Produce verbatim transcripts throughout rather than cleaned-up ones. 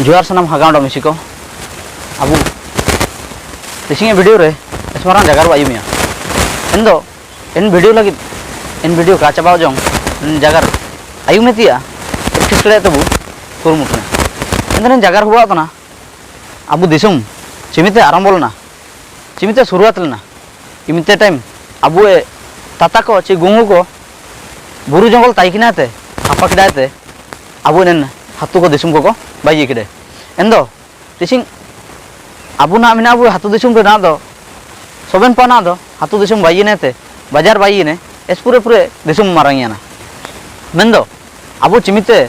ᱡᱚᱦᱟᱨ ᱥᱟᱱᱟᱢ ᱦᱟᱜᱟᱣᱟᱱ ᱢᱤᱥᱤ ᱠᱚ᱾ ᱟᱵᱚ ᱛᱤᱥᱤᱝ ᱮ video ᱨᱮ ᱮᱥ ᱢᱟᱨᱟᱝ ᱡᱟᱜᱟᱨ ᱵᱚ ᱟᱭᱩᱢᱮᱭᱟ᱾ ᱮᱱᱫᱚ ᱮᱱ video ᱞᱟᱹᱜᱤᱫ, ᱮᱱ video ᱠᱟ ᱪᱟᱵᱟᱣ ᱡᱚᱝ, ᱮᱱ ᱡᱟᱜᱟᱨ ᱟᱭᱩᱢᱮ ᱛᱤᱭᱟ, practice ᱠᱟᱛᱮ ᱵᱚ ᱠᱩᱨᱩᱢᱩᱴᱩᱭᱟ᱾ ᱮᱱᱫᱚ ᱮᱱ ᱡᱟᱜᱟᱨ ᱦᱩᱣᱟ ᱛᱟᱱᱟ, ᱟᱵᱚ ᱫᱤᱥᱚᱢ ᱪᱤᱢᱤᱛᱮ ᱟᱨᱟᱢᱵᱚ ᱞᱮᱱᱟ, ᱪᱤᱢᱤᱛᱮ ᱥᱩᱨᱩᱣᱟᱛ ᱞᱮᱱᱟ, ᱤᱢᱤᱛᱮ time ᱟᱵᱚ ᱮ ᱛᱟᱛᱟ ᱠᱚ ᱪᱮ ᱜᱩᱝᱜᱩ ᱠᱚ ᱵᱩᱨᱩ ᱡᱚᱝᱜᱚᱞ ᱛᱟᱦᱮᱸ ᱠᱟᱱᱟ ᱛᱮ, ᱦᱟᱯᱟ ᱠᱮᱫᱟᱭ ᱛᱮ, ᱟᱵᱚ ᱮᱱ ᱦᱟᱹᱛᱩ ᱠᱚ ᱫᱤᱥᱚᱢ ᱠᱚᱠᱚ ᱵᱟᱹᱜᱤ ᱠᱮᱫᱟ᱾ ᱮᱱᱫᱚ ᱛᱤᱥᱤᱝ ᱟᱵᱚ ᱱᱟᱜ ᱢᱮᱱᱟᱜ ᱟᱵᱚ ᱦᱟᱹᱛᱩ ᱫᱤᱥᱚᱢ ᱨᱮ ᱱᱟᱜ ᱫᱚ, ᱥᱚᱵᱮᱱ ᱯᱟ ᱱᱟᱜ ᱫᱚ ᱦᱟᱹᱛᱩ ᱫᱤᱥᱚᱢ ᱵᱟᱹᱜᱤᱭᱮᱱᱮ ᱛᱮ, ᱵᱟᱡᱟᱨ ᱵᱟᱹᱜᱤᱭᱮᱱᱮ, ᱮᱥ ᱯᱩᱨᱟᱹ ᱯᱩᱨᱟᱹ ᱫᱤᱥᱚᱢ ᱢᱟᱨᱟᱝ ᱮᱱᱟ᱾ ᱢᱮᱱᱫᱚ ᱟᱵᱚ ᱪᱤᱢᱤᱛᱮ,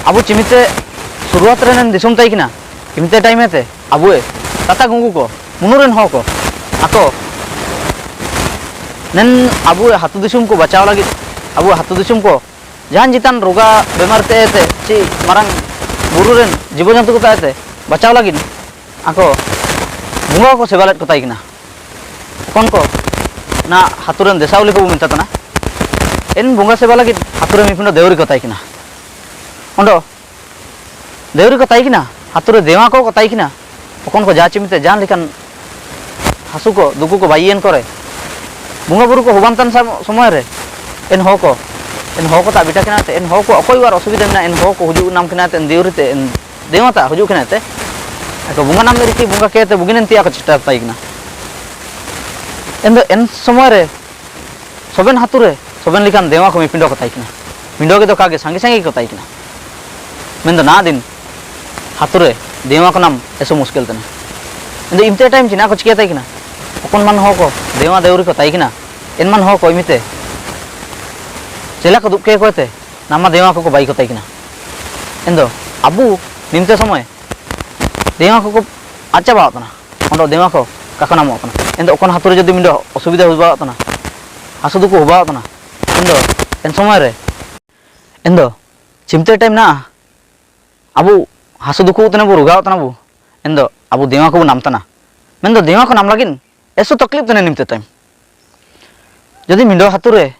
ᱟᱵᱚ ᱪᱤᱢᱤᱛᱮ ᱥᱩᱨᱩᱣᱟᱛ ᱨᱮᱱ ᱫᱤᱥᱚᱢ ᱛᱟᱦᱮᱸ ᱠᱟᱱᱟ, ᱪᱤᱢᱤᱛᱮ time ᱛᱮ ᱟᱵᱚ ᱮ ᱛᱟᱛᱟ ᱜᱩᱝᱜᱩ ᱠᱚ, ᱢᱩᱱᱩ ᱨᱮᱱ ᱦᱚᱲ ᱠᱚ, ᱟᱠᱚ ᱱᱮᱱ ᱟᱵᱚ ᱦᱟᱹᱛᱩ ᱫᱤᱥᱚᱢ ᱠᱚ ᱵᱟᱪᱟᱣ ᱞᱟᱹᱜᱤᱫ, ᱟᱵᱚ ᱦᱟᱹᱛᱩ ᱫᱤᱥᱚᱢ ᱠᱚ ᱡᱟᱦᱟᱱ ᱪᱮᱛᱟᱱ ᱨᱳᱜᱟ ᱵᱮᱢᱟᱨ ᱛᱮ, ᱛᱮ ᱪᱮ ᱢᱟᱨᱟᱝ ᱵᱩᱨᱩ ᱨᱮᱱ ᱡᱤᱵᱚ ᱡᱚᱱᱛᱩ ᱠᱚ ᱛᱟᱦᱮᱸ ᱛᱮ ᱵᱟᱪᱟᱣ ᱞᱟᱹᱜᱤᱫ ᱟᱠᱚ ᱵᱚᱸᱜᱟ ᱠᱚ ᱥᱮᱵᱟ ᱞᱮᱫ ᱠᱚ ᱛᱟᱦᱮᱸ ᱠᱟᱱᱟ᱾ ᱚᱠᱚᱱ ᱠᱚ ᱱᱟ ᱦᱟᱹᱛᱩ ᱨᱮᱱ ᱫᱮᱥᱟᱣᱞᱤ ᱠᱚ ᱵᱚ ᱢᱮᱛᱟ ᱛᱟᱦᱮᱱᱟ᱾ ᱮᱱ ᱵᱚᱸᱜᱟ ᱥᱮᱵᱟ ᱞᱟᱹᱜᱤᱫ ᱦᱟᱹᱛᱩ ᱨᱮ ᱢᱤᱫ ᱯᱤᱸᱰᱟᱹ ᱫᱮᱣᱨᱤ ᱠᱚ ᱛᱟᱦᱮᱸ ᱠᱟᱱᱟ᱾ ᱚᱸᱰᱚ ᱫᱮᱣᱨᱤ ᱠᱚ ᱛᱟᱦᱮᱸ ᱠᱟᱱᱟ, ᱦᱟᱹᱛᱩ ᱨᱮ ᱫᱮᱣᱟ ᱠᱚ ᱠᱚ ᱛᱟᱦᱮᱸ ᱠᱟᱱᱟ᱾ ᱚᱠᱚᱱ ᱠᱚ ᱡᱟ ᱪᱤᱢᱤᱛᱮ ᱡᱟᱦᱟᱸ ᱞᱮᱠᱟᱱ ᱦᱟᱹᱥᱩ ᱠᱚ, ᱫᱩᱠᱩ ᱠᱚ ᱵᱟᱭᱤᱭᱮᱱ ᱠᱚᱨᱮ, ᱵᱚᱸᱜᱟ ᱵᱩᱨᱩ ᱠᱚ ᱦᱩᱵᱟᱱ ᱛᱟᱦᱮᱱ ᱥᱟᱢ-, ᱥᱚᱢᱚᱭ ᱨᱮ, ᱮᱱ ᱦᱚᱦᱚ ᱠᱚ, ᱮᱱ ᱦᱚᱦᱚ ᱠᱚ ᱛᱟ ᱵᱤᱴᱟ ᱠᱟᱱᱟ ᱛᱮ, ᱮᱱ ᱦᱚᱦᱚ ᱠᱚ ᱚᱠᱚᱭ ᱟᱨ ᱚᱥᱩᱵᱤᱫᱷᱟ ᱢᱮᱱᱟᱜᱼᱟ, ᱮᱱ ᱦᱚᱦᱚ ᱠᱚ ᱦᱤᱡᱩᱜ ᱱᱟᱢ ᱠᱟᱱᱟ ᱛᱮ, ᱮᱱ ᱫᱮᱣᱨᱤ ᱛᱮ, ᱮᱱ ᱫᱮᱣᱟ ᱛᱟ ᱦᱤᱡᱩᱜ ᱠᱟᱱᱟ ᱛᱮ, ᱟᱠᱚ ᱵᱚᱸᱜᱟ ᱱᱟᱢ ᱨᱤᱠᱤ ᱵᱚᱸᱜᱟ ᱠᱮ ᱛᱮ ᱵᱩᱜᱤᱱ ᱮᱱ ᱛᱮᱭᱟᱜ ᱠᱚ ᱪᱮᱥᱴᱟ ᱛᱟᱦᱮᱸ ᱠᱟᱱᱟ᱾ ᱮᱱ ᱫᱚ ᱮᱱ ᱥᱚᱢᱚᱭ ᱨᱮ ᱥᱚᱵᱮᱱ ᱦᱟᱹᱛᱩ ᱨᱮ ᱥᱚᱵᱮᱱ ᱞᱮᱠᱟᱱ ᱫᱮᱣᱟ ᱠᱚ ᱢᱤᱫ ᱯᱤᱸᱰᱟᱹ ᱠᱚ ᱛᱟᱦᱮᱸ ᱠᱟᱱᱟ᱾ ᱯᱤᱸᱰᱟᱹ ᱜᱮ ᱫᱚ ᱠᱟ ᱜᱮ ᱥᱟᱸᱜᱮ ᱥᱟᱸᱜᱮ ᱜᱮᱠᱚ ᱛᱟᱦᱮᱸ ᱠᱟᱱᱟ᱾ ᱢᱮᱱᱫᱚ ᱱᱟ ᱫᱤᱱ ᱦᱟᱹᱛᱩ ᱨᱮ ᱫᱮᱣᱟ ᱠᱚ ᱱᱟᱢ ᱮᱥᱚ ᱢᱩᱥᱠᱤᱞ ᱛᱟᱦᱮᱱᱟ᱾ ᱮᱱᱫᱚ ᱤᱢᱛᱮ time ᱪᱮ ᱱᱟ ᱠᱚ ᱪᱤᱠᱟᱹ ᱛᱟᱦᱮᱸ ᱠᱟᱱᱟ? ᱚᱠᱚᱱ ᱢᱟᱱ ᱦᱚᱲ ᱠᱚ ᱫᱮᱣᱟ ᱫᱮᱣᱨᱤ ᱠᱚ ᱛᱟᱦᱮᱸ ᱠᱟᱱᱟ᱾ ᱮᱱ ᱢᱟᱱ ᱦᱚᱲ ᱠᱚ ᱤᱢᱤᱛᱮ ᱪᱮᱞᱟ ᱠᱚ ᱫᱩᱵ ᱠᱮ ᱠᱚ ᱛᱮ ᱱᱟᱢᱟ ᱫᱮᱣᱟ ᱠᱚ ᱠᱚ ᱵᱟᱭ ᱠᱚ ᱛᱟᱦᱮᱸ ᱠᱟᱱᱟ᱾ ᱮᱱᱫᱚ ᱟᱵᱚ ᱱᱤᱢᱛᱮ ᱥᱚᱢᱚᱭ ᱫᱮᱣᱟ ᱠᱚ ᱠᱚ ᱟᱫ ᱪᱟᱵᱟᱣ ᱠᱟᱱᱟ᱾ ᱚᱸᱰᱮ ᱫᱮᱣᱟ ᱠᱚ ᱠᱟᱠᱚ ᱱᱟᱢᱚᱜ ᱠᱟᱱᱟ᱾ ᱮᱱᱫᱚ ᱚᱠᱚᱱ ᱦᱟᱹᱛᱩ ᱨᱮ ᱡᱩᱫᱤ ᱢᱤᱫᱴᱮᱱ ᱚᱥᱩᱵᱤᱫᱷᱟ ᱦᱩᱭ ᱵᱟᱲᱟᱜ ᱠᱟᱱᱟ, ᱦᱟᱹᱥᱩ ᱫᱩᱠᱩ ᱦᱩᱭ ᱵᱟᱲᱟᱜ ᱠᱟᱱᱟ, ᱮᱱᱫᱚ ᱮᱱ ᱥᱚᱢᱚᱭ ᱨᱮ, ᱮᱱᱫᱚ ᱪᱤᱢᱛᱮ time ᱱᱟ ᱟᱵᱚ ᱦᱟᱹᱥᱩ ᱫᱩᱠᱩ ᱛᱮᱱᱟ ᱵᱚ ᱨᱩᱜᱟᱣ ᱛᱟᱱᱟ ᱵᱚ, ᱮᱱᱫᱚ ᱟᱵᱚ ᱫᱮᱣᱟ ᱠᱚᱵᱚ ᱱᱟᱢ ᱛᱟᱱᱟ᱾ ᱢᱮᱱᱫᱚ ᱫᱮᱣᱟ ᱠᱚ ᱱᱟᱢ ᱞᱟᱹᱜᱤᱫ ᱮᱥᱚ ᱛᱟᱠᱞᱤᱯ ᱛᱟᱦᱮᱱᱟ ᱱᱤᱢᱛᱮ time᱾ ᱡᱩᱫᱤ ᱢᱤᱫᱴᱮᱱ ᱦᱟᱹᱛᱩ ᱨᱮ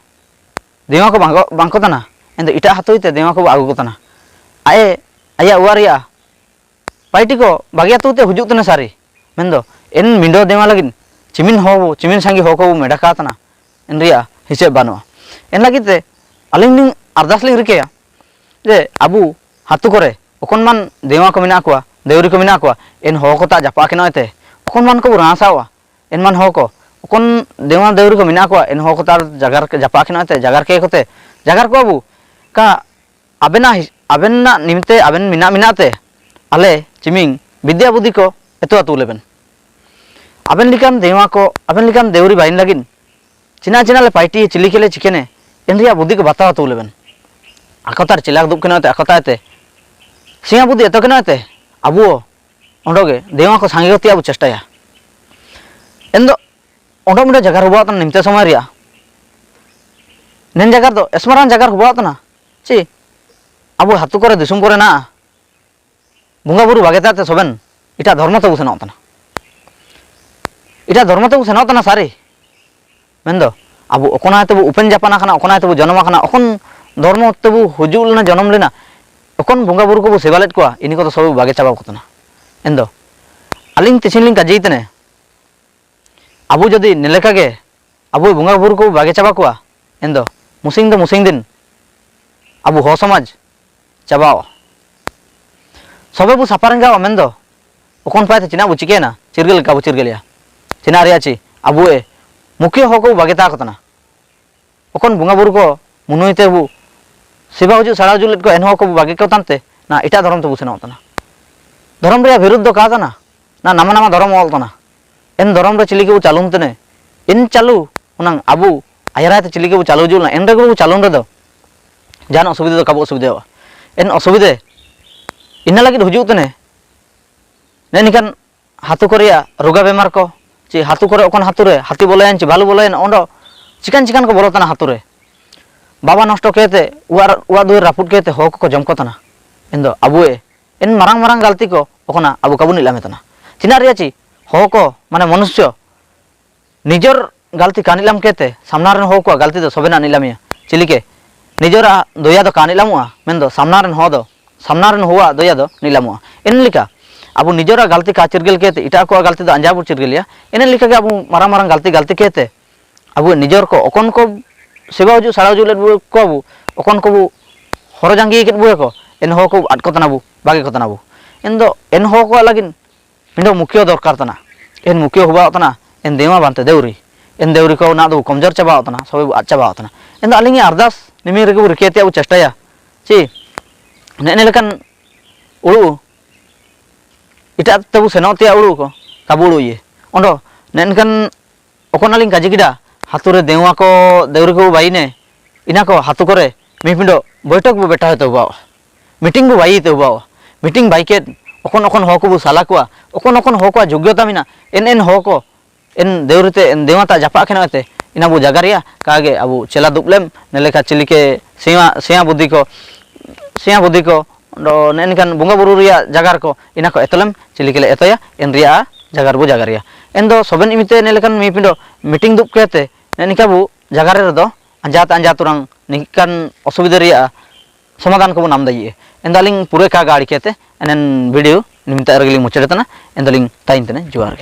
ᱫᱮᱣᱟ ᱠᱚ ᱵᱟᱝ ᱠᱚ, ᱵᱟᱝ ᱠᱚ ᱛᱟᱦᱮᱱᱟ, ᱮᱱᱫᱚ ᱮᱴᱟᱜ ᱦᱟᱹᱛᱩ ᱛᱮ ᱫᱮᱣᱟ ᱠᱚᱵᱚ ᱟᱹᱜᱩ ᱠᱚ ᱛᱟᱦᱮᱱᱟ᱾ ᱟᱡ ᱮ aya uwa ria, paiti ko bagia tute hujuh tene sari. Mendo, en mindo dewa lagin, chimin ho, chimin sangi ho ko meda katana. En ria, hise banua. En lagi te, aling ning ardas ling rike ya. Je, abu, hatu kore, okon man dewa ko mina kua, deuri ko mina kua, en ho ko ta japa kino ete. Okon man ko bu rasa wa. En man ho ko, okon dewa deuri ko mina kua, en ho ko tar jagar ke japa kino ete, jagar ke ko te, jagar ko abu, ka abena his-, abena nimte, aben mina mina te, ale, chiming, bidia budi ko, eto atu leben. Aben likan dewa ko, aben likan deuri bain lagin. China china le paiti, chili ke le chikene, en ria budi ko bata atu leben. Ako tar chilak duk kino ete, ako ta ete. Singa budi eto kino ete, abu o, Ondo ge, dewa ko sangi ko tia bu chesta ya. Endo, ondo mindo jagar huba tana nimte somoi ria. Nen jagar do, esmaran jagar huba tana. Chi, abu hatu kore disum kore na. Bunga buru bage tate soben, ita dhormo te bu seno tana. Ita dhormo te bu seno tana sari. Mendo, abu okona te bu upen japana kana, okona te bu jonoma kana, okon dhormo te bu huju lena jonom lena, okon bunga buru ko bu seba led kua, ini ko to sobu bage chaba kotona. Endo, aling tisin ling kaji tene, abu jodi neleka ge, abu bunga buru ko bu bage chaba kua, endo, musing do musing din, abu ho somaj, Chabao. Sobe bu saparenga wa mendo. Okon paite china bu chikena, chirgel ka bu chirgel ya. China ria chi, abu e, mukio hoko bu bageta kotana. Okon bunga buru ko, munui te bu, siba huju, sara huju let ko, en hoko bu bage kotante, na ita dhorom te bu seno tana. Dhorom ria birud do katana. Na, nama nama dhorom ol tana. En dhorom re chilike bu chalun tene. En chalu, unang abu, ayara te chilike bu chalu jul na. En re bu chalun re do. Jan osubide do kabu osubide wa. En osubide. Inna lagi do huju tene. Nenikan hatu kore ya, ruga bemar ko. Chi hatu kore okon hatu re, hati bolayan, chi balu bolayan, ondo. Chikan chikan ko bolo tana hatu re. Baba nosto kete, ua, ua dui raput kete, hoko ko jom kotana. Endo, abu e. En marang marang galti ko, okona, abu kabu nilame tana. China ria chi, hoko, mane monusyo, nijor galti kanilam kete, samnaren hoko galti do sobe na nilamia. Chilike, nijor a doya do kanilamua, mendo, samnaren ho do. samna ren houwa doya do nilamu'a. Enleka, abu nijora galti ka chirgel kete, ita ko galti do anja bu chirgel ya. Enleka ge abu marang marang galti galti kete, abu nijor ko okon ko seba uju sara uju let bu ko abu, okon ko bu horo jangi ket bu ko, en ho ko at kotana bu, bagi kotana bu. Endo en ho ko lagin Pinda mukhyo dorkar tana. En mukhyo huba tana, en dewa bante deuri. En deuri ko na do komjor chaba tana, sobe bu acha ba tana. Endo alingi ardas, nimi regu rikete au chestaya. Chi, ne ne lekan ulu. Ita tabu senotia ulu ko, kabu ulu ye. Ondo, ne kan Okon aling kaji kida, hature dewa ko, deuri ko baine, ina ko hatu kore, mi pindo, boitok bu beta hote ubawa. Meeting bu bai te ubawa. Meeting bai ke, okon okon hoku bu salakua, okon okon hokua jogyota mina, en en hoko, en deuri te, en dewa ta japa kena te, ina bu jagaria, kage abu chela duplem, neleka chilike, sia, sia budi ko, sia budi ko, Ondo, ne nikan bunga buru ria jagar ko, ina ko etolem, chili kele etoya, en ria jagar bu jagaria. Endo, soben imite ne lekan mi pindo, meeting dup kete, ne nika bu jagare do, anjat anjat orang, nikan osubida ria, somadan ko bu nam dai. Endo aling pure ka gari kete, enen video, niminta ergili muchedetana, endo aling tain tene, juar.